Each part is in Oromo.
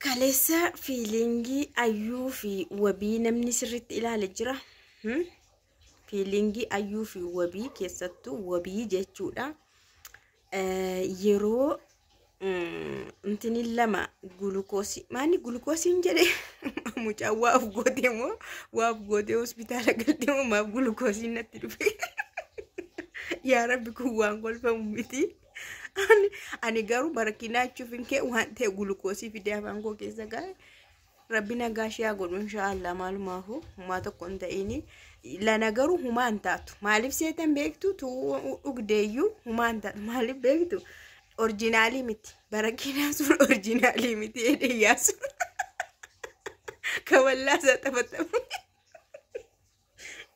Kaleessa feelingii Ayyuu fi Wabii namni sirriitti ilaale jira. Feelingii Ayyuu fi Wabii keessattuu Wabii jechuudha. Yeroo intini lama gulukoosii maani gulukoosiin jedhe mucaan waaf gootee moo waaf gootee hospitaala galtee moo maaf gulukoosiin natti dhufe. Yaa Rabbi kun waan kolfamu miti. Ani garuu barakinaa jechuuf hin kee waan ta'e gulukoosii fidee afaan koo keessa gaa'e. Rabbi nagaa ishee haa godhu inshaallah maalumaafu humaa tokko hin ta'ini. Lana garuu humaa hin taatu. Maaliif seetan beektu tuu dhugdeeyyuu humaa hin taatu. Maaliif beektu orjinaalii miti. Barakinaa sun orjinaalii miti jedhee yaasu. Kaballaa isaa taphatama.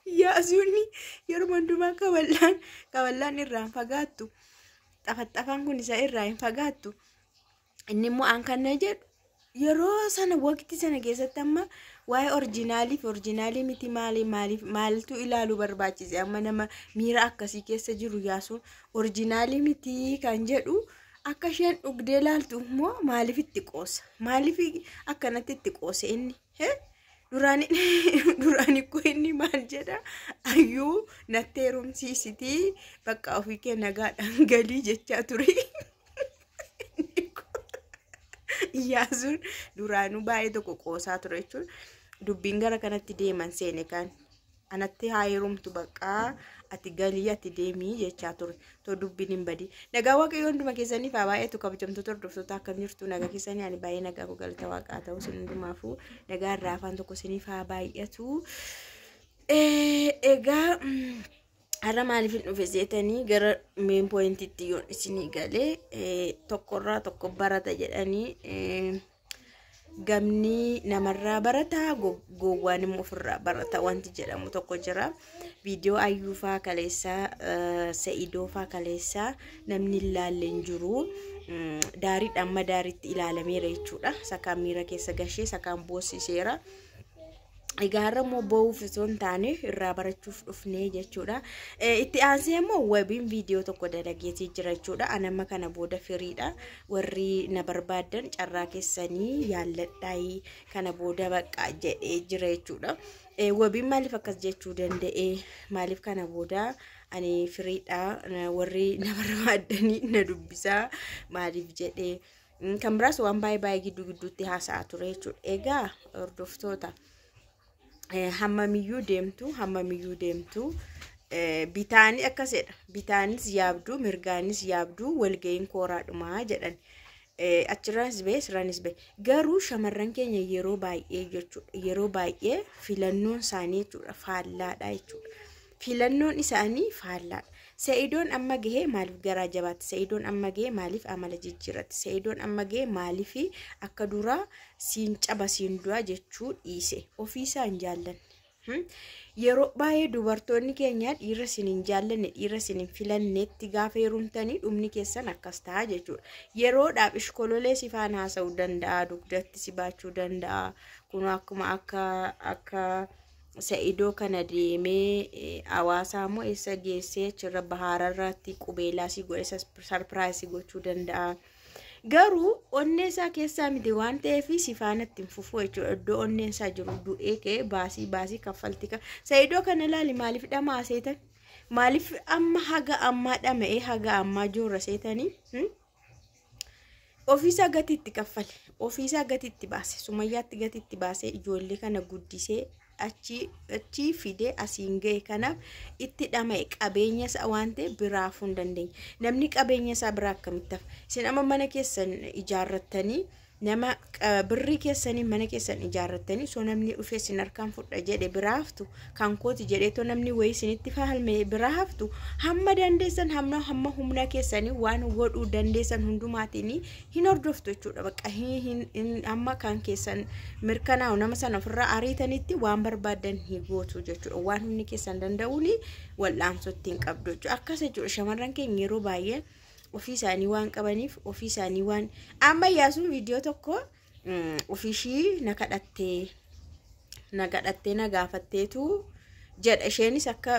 Yaasuun yeroo hundumaa kaballaan kaballaan irraa hin fagaattu. Xafaxafaan kun isa irraa hin fagaattu. Inni immoo an kana jedhu yeroo sana waqtii sana keessatti amma waa'ee orjinaalii fi orjinaalii miti maali maaliif maaltu ilaaluu barbaachise amma nama miira akkasii keessa jiru yaasuun orjinaalii miti kan jedhu akka isheen dhugdee laaltu immoo maaliif itti qoosa maaliif akkanatti itti qoose inni Duraan duraan ikkoo inni maal jedha ayyuu natti heerumsiisitii bakka ofii kee nagaadhaan galii jechaa ture. Iyyaasuun duraanuu baay'ee tokko qoosaa ture jechuun dubbiin gara kanatti deeman seene kan anatti haa heerumtu baqqaa ati galii ati deemii jechaa ture too dubbiin hin badii. Nagaa waaqayyoo hunduma keessaniif haa baay'atu kabajamtoota hordoftoota akkam jirtu nagaa keessanii ani baay'ee nagaa koo galata waaqaa ta'u isin hundumaafuu nagaa irraa afaan tokko isiniif haa baay'atu. Egaa har'a maaliif hin dhufe seetanii gara meen pooyintiitti yoon isinii galee tokkorraa tokko barata jedhanii gamni namarraa barata gowwaan immoo ofirraa barata wanti jedhamu tokko jira. Viidiyoo ayyuufaa kaleessaa sa'idoofaa kaleessaa namni hin laalle hin jiru. Daariidha amma daariitti ilaalameera jechuudha. Sakaan miira keessa gashee sakaan boossiseera. Egaa har'a immoo boo'uuf osoo hin taane irraa barachuuf dhufnee jechuudha. Itti aansee immoo wabiin viidiyoo tokko dalageetii jira jechuudha. Ani amma kana booda firiidha. Warri na barbaaddan carraa keessanii yaalladhaayii kana booda baqqaa jedhee jira jechuudha. Wabiin maaliif akkas jechuu danda'e? Maaliif kana booda ani firiidha? Warri na barbaaddanii na dubbisaa maaliif jedhee? Kan biraas waan baay'ee baay'ee gidduu gidduutti haasa'aa ture jechuudha. Egaa hordoftoota. Hammamiyyuu deemtu hammamiyyuu deemtu bitaanii akkasidha bitaanis yaabduu mirgaanis yaabduu walga'iin kooraadhumaa jedhan achirraanis ba'e asirraanis ba'e garuu shamarran keenya yeroo baay'ee jechuudha yeroo baay'ee filannoon isaanii jechuudha faallaadha jechuudha filannoon isaanii faallaadha. Sa'idoon amma gahee maaliif garaa jabaatti? Sa'idoon amma gahee maaliif amala jijjiirratti? Sa'idoon amma gahee maaliif akka duraa siin caba siin du'a jechuu dhiise? Ofiisaa hin jaallanne. Yeroo baay'ee dubartoonni keenya dhiira isin hin jaallanne dhiira isin hin filannetti gaafa heerumtanii dhumni keessan akkas ta'a jechuudha. Yeroodhaaf ishkololee si faana haasa'uu danda'a, dugdatti si baachuu danda'a. Kun akkuma akka akka Sa'idoo kana deemee hawaasaa immoo eessa geessee achirra bahaararratti qubeelaa si godhe sarpiraayisii gochuu danda'a. Garuu onnee isaa keessaa miti waan ta'eef si faana ittiin fufuu jechuudha. Iddoo onneen isaa jiru du'ee ka'ee baasii baasii kaffaltii kan. Sa'idoo kana ilaali maaliif dhamaa seetan? Maaliif amma haga ammaa dhama'ee haga ammaa joorra seetanii? Ofiisaa gatii itti kaffale. Ofiisaa gatii itti baase. Sumayyaatti gatii itti baasee ijoollee kana guddisee achii achii fidee asiin ga'e kanaaf itti dhama'e qabeenya isaa waan ta'e biraa hafuu hin dandeenye. Namni qabeenya isaa biraa akkamitti hafa? Isin amma mana keessan ijaarrattanii nama birrii keessanii mana keessan ijaarrattanii osoo namni dhufee isin harkaan fudha jedhe biraa haftu kan kooti jedhee too namni wayii isinitti falme biraa haftu hamma dandeessan hamma hamma humna keessanii waan godhuu dandeessan hundumaatiin hin hordoftu jechuudha bakka hamma kan keessan mirkanaa'u nama sana ofirraa ariitanitti waan barbaadan hin gootu jechuudha waan humni keessan danda'uun wal'aansootti hin qabdu jechuudha akkas jechuudha shamarran keenya yeroo baay'ee ofii isaanii waan qabaniif ofii isaanii waan amma Iyyaasuun viidiyoo tokko ofii ishii na kadhattee na kadhattee na gaafatteetu Jedha isheenis akka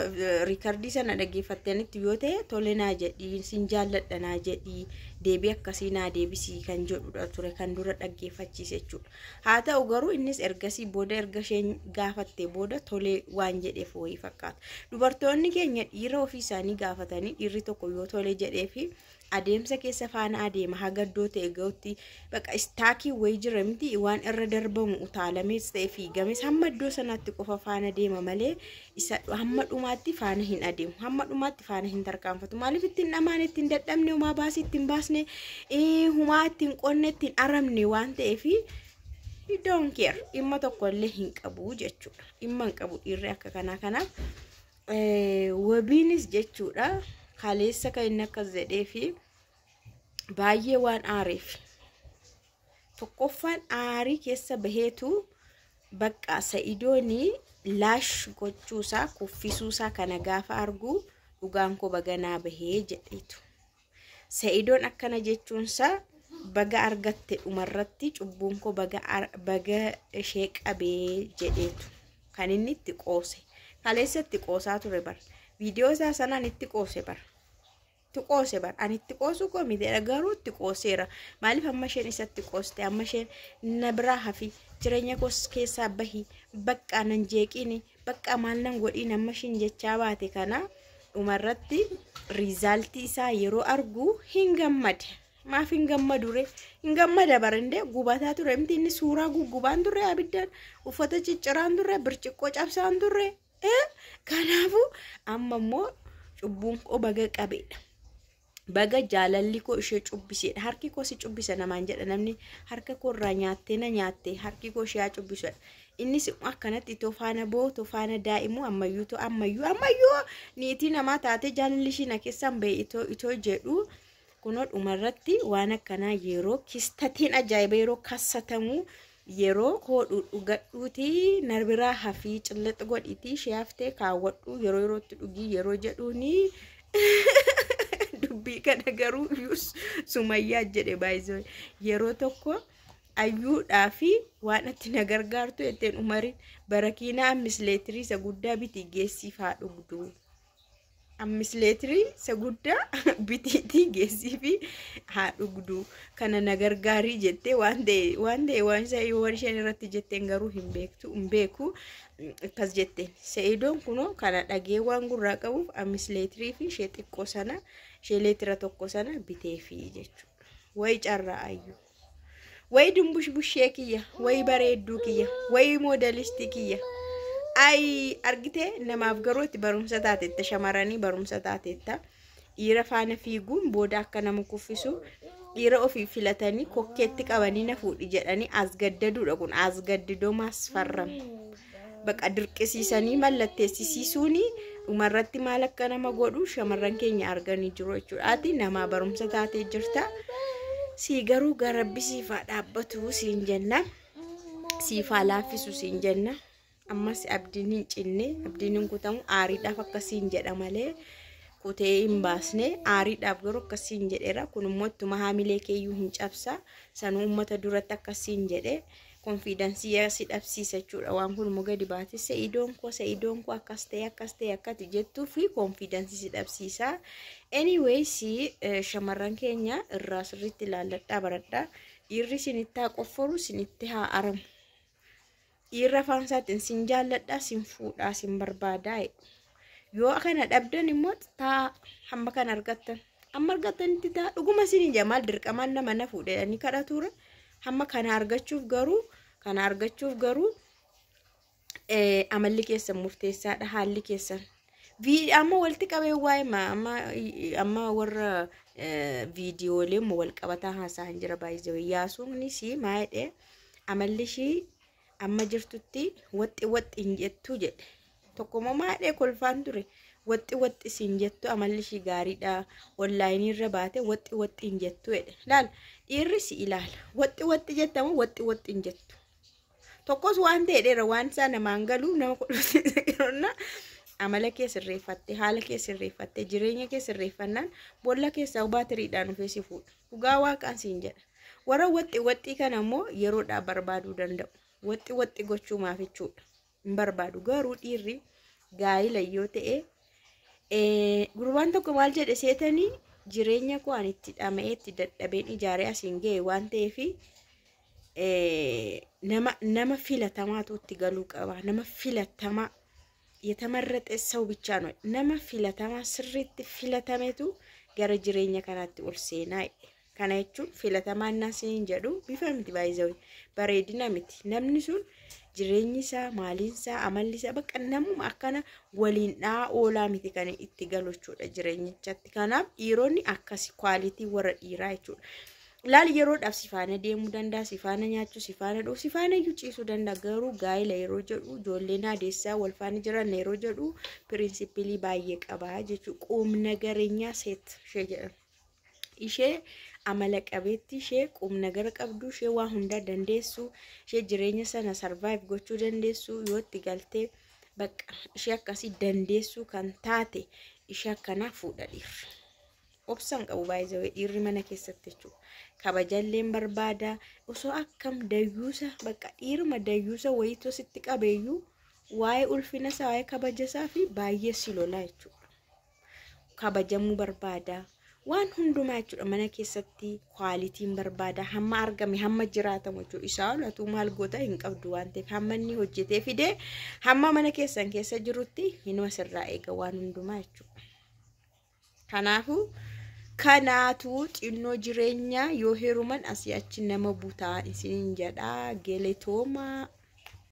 riikardii sana dhaggeeffattanitti yoo ta'e, tole naa jedhii, sin jaalladha naa jedhii, deebii akkasii naa deebisii kan jedhudha ture kan dura dhaggeeffachiise jechuudha. Haa ta'u garuu innis ergasii booda, erga isheen gaafatte booda, tole waan jedheef wayii fakkaata. Dubartoonni keenya dhiira ofii isaanii gaafatanii, dhiirri tokko yoo tole jedheefi, adeemsa keessa faana adeema haga iddoo ta'e ga'utti. Bakka istaakii wayii jira miti, waan irra darbamu, utaalamees ta'e fiigames hamma iddoo sanaatti qofa faana deema malee isa hamma dhumaatti faana hin adeemu, hamma dhumaatti faana hin tarkaanfatu. Maaliif? Ittiin dhamaan, ittiin dadhabne, humaa baasii ittiin baasne, humaa ittiin qonne, ittiin aramne waan ta'eef don't care, dhimma tokko illee hin qabu jechuudha. Dhimma hin qabu dhiirri akka kanaa. Kanaaf Wabiinis jechuudha, kaleessa kan inni akkas jedhee fi baay'ee waan aareef, tokkoffaan aarii keessa baheetu bakka Sa'idoonii laash gochuusaa, kuffisuusaa kana gaafa argu, dhugaan koo baganaa bahee jedheetu. Sa'idoon akkana jechuunsaa baga argatte, dhumarratti cubbuun koo baga ishee qabee jedheetu kan inni itti qoose. Kaleessa itti qoosaa ture bara. Viidiyoo isaa sanaan itti qoose bara. Itti qoose bara. Ani itti qoosuu koo miti, garuu itti qooseera. Maaliif? Amma isheen isatti qooste, amma isheen na biraa hafi, jireenya koos keessaa bahi, bakka nan jeeqini, bakka maal nan godhiin amma isheen jechaa baate kana, dhumarratti result isaa yeroo argu hin gammade. Maaf hin gammadure? Hin gammada barandee gubataa ture miti inni? Suuraa guggubaan turre, abiddaan uffata cicciraan turre, birciqqoo cabsaan turre. Kanaafuu amma immoo cubbuun koo baga qabeedha. Baga jaalalli koo ishee cubbiseedha. Harki koo si cubbisa namaan jedha namni, harka koo irraa nyaattee na nyaatte, harki koo ishee haa cubbisuudha. Innis akkanatti itoo faana boo, itoo faana daa'imu, ammayyuu itoo ammayyuu ammayyuu niitii namaa taatee jaalalli ishii na keessaan ba'e itoo jedhu, kunoo dhumarratti waan akkanaa yeroo kistateen ajaa'iba yeroo kassatamu, yeroo koodhu dhugadhuuti, na biraa hafii, cillix godhiitii ishee haftee kaawwadhu, yeroo yerootti dhugii yeroo jedhuuni, dubbii kana garuu Sumayyaa jedhe baay'isoo yeroo tokko ayyuudhaa fi waan atti na gargaartu jetteen Umariin, barakiinaa 5 leetirii isa guddaa bitii geessiif haa dhugdu. 5 leetirii isa guddaa bitiitii geessii fi haa dhugdu, kana na gargaarii jettee waan ta'e waan ta'e waan isheen irratti jetteen garuu hin beektu, hin beeku. Akkas jetteen Sa'idoon kunoo kana dhagee waan gurraa qabuuf 5 leetirii fi ishee xiqqoo sana, ishee leetira 1 sana biteefi jechuudha. Wayi carraa ayyuu. Wayi dumbush bushee kiyya, wayi bareedduu kiyya, wayi moodelistii kiyya. Ayi, argitee, namaaf garuu itti barumsa taateetta, shamarranii barumsa taateetta. Dhiira faana fiiguun booda akka nama kuffisu, dhiira ofii filatanii kokkeetti qabanii na fuudhi jedhanii as gaddaduudha, kun as gaddidoo maasfarram. Baqa dirqisiisanii mallatteessisiisuuni dhumarratti maal akka nama godhu shamarran keenya arganii jiru jechuudha. Ati namaa barumsa taatee jirta. Sii garuu garabbi siifaa dhaabbatu siin jenna. Siifaa laaffisu siin jenna. Ammas abdiin hin cinne, abdiin hin kutamu. Aariidhaaf akkasiin jedha malee kutee hin baasne. Aariidhaaf garuu akkasiin jedheera. Kun immoo ittuma haamilee keeyyuu hin cabsa. Sanuu uummata duratti akkasiin jedhe confidence si dhabsiisa jechuudha. Waan kun immoo gadi baate, Sa'idoon koo, Sa'idoon koo akkas ta'e, akkas ta'e akkati jettuu fi confidence si dhabsiisa. Anyways, shamarran keenya irraa sirriitti ilaalladhaa, baradhaa. Dhiirri sinitti haa qofforu, sinitti haa aramu. Dhiirra afaan isaatiin sin jaalladhaa, sin fuudhaa, sin barbaadaa. Yoo kana dhabdan immoo taa hamma kana argattan. Amma argattanitti taa, dhuguma sin ija maal dirqamaan nama na fuudhanii kadhatuura. Hamma kana argachuuf garuu, kana argachuuf garuu amalli keessan murteessaadha, haalli keessan. Amma walitti qabee waa'ee amma warra viidiyoolee wal qabataa haasa'an jira baay'ee. Yaasuunis maa jedhee, amalli ishii amma jirtutti waxxi waxxi hin jettu jedhe. Tokkommoo maa jedhee kolfaan ture, waxxi waxxi siin jettu, amalli ishii gaariidha, online irra baate waxxi waxxi hin jettu jedhe. Laal, dhiirri si ilaala, waxxi waxxi jettamu, waxxi waxxi hin jettu. Tokkos waan ta'e dheera waan isaa namaan galuu nama kolfisiisa. Amala kee sirreeffatte, haala kee sirreeffatte, jireenya kee sirreeffannaan boolla keessaa baatiriidhaan dhufee si fuudha. Dhugaa waaqaan siin jedha. Warra waxxi waxxii kana immoo yeroodhaa barbaaduu danda'u. Waxxi waxxi gochuu maaf jechuudha. Hin barbaadu garuu dhiirri Gaa'ila yoo ta'e gurbaan tokko maal jedhe seetanii, jireenya koo ani itti dhama'ee itti dadhabeen ijaaree asiin ga'e waan ta'eef nama filatamaatu itti galuu qaba. Nama filatamaa የተመረጠ ሰው ብቻ ነው። Nama filatamaa sirriitti filatametu gara jireenya kanaatti ol seenaa. Kana jechuun filatamaa innaa isiniin jedhu bifa miti, baay'ee bareedina miti. Namni sun jireenyi isaa, maaliin isaa, amalli isaa, bakka namuma akkana waliin dha'aa oolaa miti kan itti galu jechuudha jireenyichatti. Kanaaf dhiironni akkasi quality warra dhiiraa jechuudha. Laal, yeroodhaaf si faana deemuu danda'a, si faana nyaachuu, si faana dhuguu, si faana iyyuu ciisuu danda'a. Garuu gaa'ila yeroo jedhu, ijoolleen haadessaa wal faana jiran yeroo jedhu, principle baay'ee qaba jechuudha. Qubna gareenyaa seet ishee jedhamu. Ishee amala qabeetti, ishee qubna gara qabdu, ishee waa hundaa dandeessu, ishee jireenya sana survive gochuu dandeessu, yoo itti galtee bakka ishee akkasii dandeessuu kan taate, ishee akkanaa fuudha dhiirri. Obsan qabu baay'ee dhiirri mana keessatti jechuudha. Kabajalleen barbaada. Osoo akkam dayyuusa, bakka dhiiruma dayyuusa wayiitoo sitti qabeeyyuu, waa'ee ulfina isaa, waa'ee kabaja isaa fi baay'ee si lola jechuudha. Kabajamuu barbaada. Waan hundumaa jechuudha, mana keessatti qualityn barbaada. Hamma argame hamma jiraatamu jechuudha. Isaa olatuu maal goota hin qabdu waan ta'eef, hamma inni hojjetee fidee hamma mana keessan keessa jirutti hinuma sirraa eega waan hundumaa jechuudha. Kanaafuu kanaatu xinnoo jireenya yoo heeruman asii achi nama butaa isiniin jedha. Galatooma.